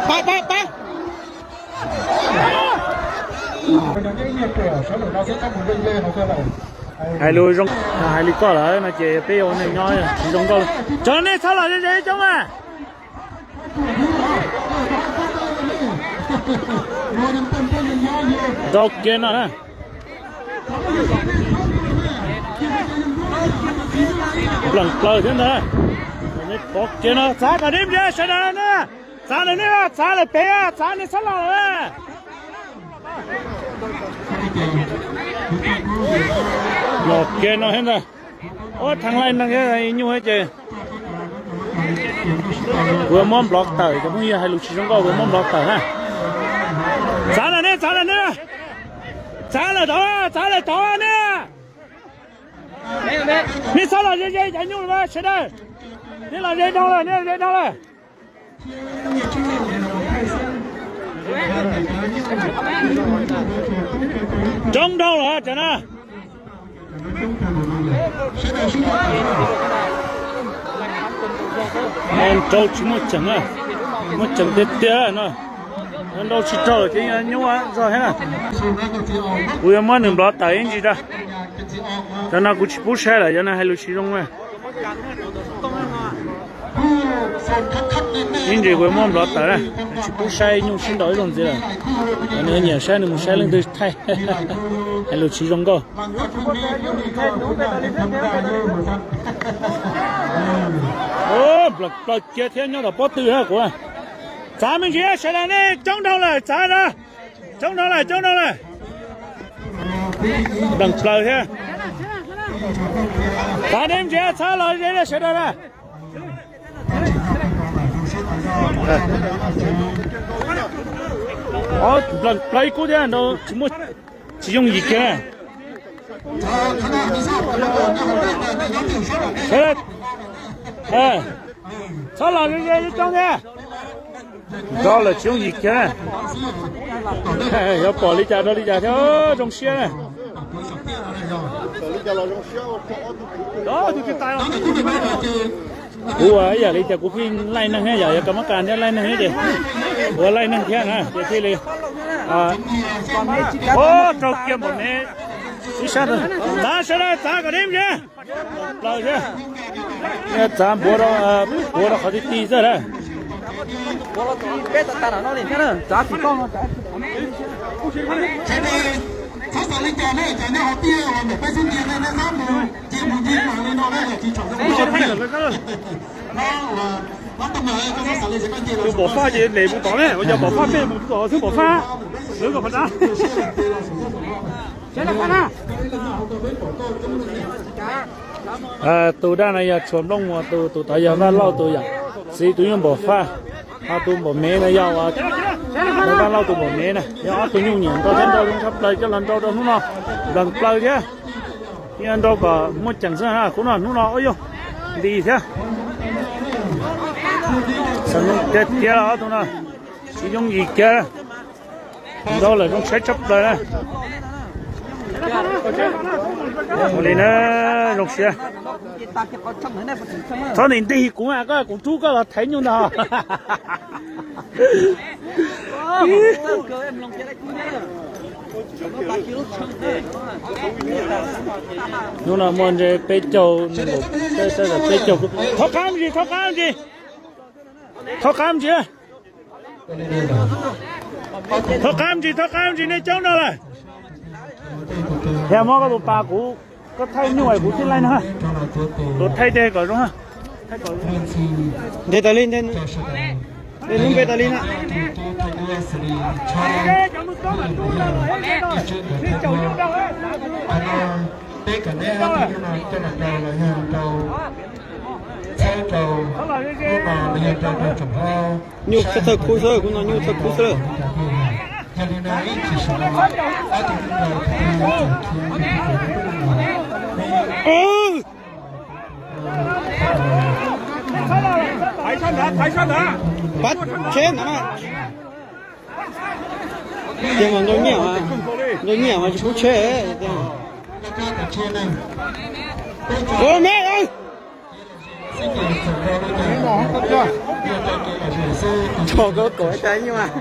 Pab, pab, pab. Hais lus zoo, hais li koj lawm no ces peb ua neej nyob tsis zoo nkauj. Cov nej txhob los ze ze coob mas. Rau kiag no na. Plees plaws thiab ntag. Pov kiag no, txav kom deb ntsia sawv daws na. Txav lawm nej, txav lawm pem, txav nej txhob los lawm. Los kiag no thiab ntag. Ua theej laij neeg thiab nyuj thiab ces kuv yuav muab nplov tawm, cov phooj ywg hais lus tsis zoo nkauj kuv yuav muab nplov tawm na. Txav lawm nej, txav lawm nej, txav lawm tod, txav lawm tod nej. Nej txhob los ze ze cov nyuj lawm sawv daws. Nej los ze dhau lawm, nej los ze dhau lawm. Coob dhau lawm cov na. Nrau tsis muaj ceem, muaj ceem tiag tiag no. Nrau tsis raug ces nyuaj zog thiab na. Kuv yuav muab nws nplov tawm ib ntsis rau. Cov no kuv tsis pub saib lawm, cov no hais lus tsis zoo na. Ib ntsis kuv yuav muab nplov tawm na, tsis pub saib nyuj sib nraus ib zaug ntxiv lawm. Nws nyiam saib nws mus saib leej twg thaij, hais lus tsis zoo nkauj. Plaws kiag thiab nyob tom pob tw hab kuv. Txav me ntsis sawv daws nej, coob dhau lawm, txav na. Coob dhau lawm, coob dhau lawm. Plees plaws thiab. Txav deb ntsis, txhob los ze sawv daws na. Plees plaws ib kub thiab, tsis yooj yim kiag. Txhob los ze coob thiab. Nrau lawm tsis yooj yim kiag. Yuav pom li cas rau li cas thiab zoo siab na. Kuv ua ib yam li tias kuv pheej laij neeg thiab yom, yog ka mab kas thiab laij neeg thiab ces ua laij neeg thiab na ces thiaj li. Raug kiag npaum ne. Ib sab, txav sawv daws txav kom deb ntsia. Plaws thiab. Txav npuav rau, npuav rau qhov ti ti xwb na. Tus npam faj ces nws mus tom ne, yog npam faj peb mus tom xwb npam faj. Lawv kom qhov dab. Tus daj no yog Tshuas Nplooj Muas tus, tus tod yog Vaj Lauj tus yom, txiv tus yog Npam Faj, ho tus Npam Mev no yog Vaj Lauj tus Npam Mev na, yog ob tug nyuj nyiam nrau thiab nrau zoo tshaj plaws coj los nrau rau hnub no, nplees plaws thiab. Nrau kom muaj ceem xwb, hnub no, hnub no ua yog nti thiab. Tiag tiag los ob tug no, tsis yooj yim kiag. Nrau lawm zoo saib tshaj plaws na. Ua li na, zoo siab. Txhob ntim ntig kuv mas, koj kuv rub koj los thaiv nyuj ntag. Hnub no muaj ntshe peb caug, peb caug. Thaub qab ntsis, thaub qab ntsis, thaub qab ntsis. Thaub qab ntsis, thaub qab ntsis, nej coob no lawm. Yog muab koj tus pas kuv, koj thaij nyuj kuv thiaj laij no. Kuv thaij tej kom zoo. Ntev tas li, ntev lub npe tas li na. Peb kom neb ob tug nyuj no coj los nrau los yog nrau txhawb rau, hnub no los yog nrau rau tsoom hlob. Nyuj txhawj khub xwb, kuv no nyuj txhawj khub xwb. Yog li no ib tsis sawv los ob tug nyuj nrau thaum twg yuav txog khiav tus tub rau lub no. Pab tsheb ntawd na. Ces mas nrau nyiaj mas, nrau nyiaj mas tsis pub tsheb. Ua me, Tso koj kom ib tag nyuaj.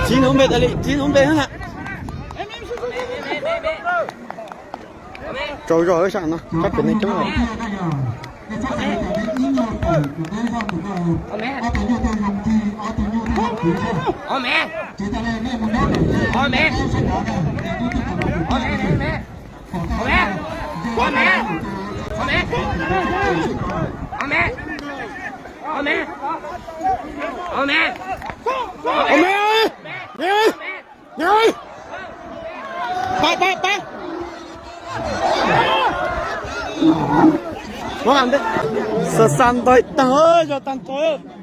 Txiv hnuv npe tas li, txiv hnuv npe hab na. Tsaug zog ib sab no, sab pem neeg coob lawm. Xa xa ntais tag, zog tag nrho.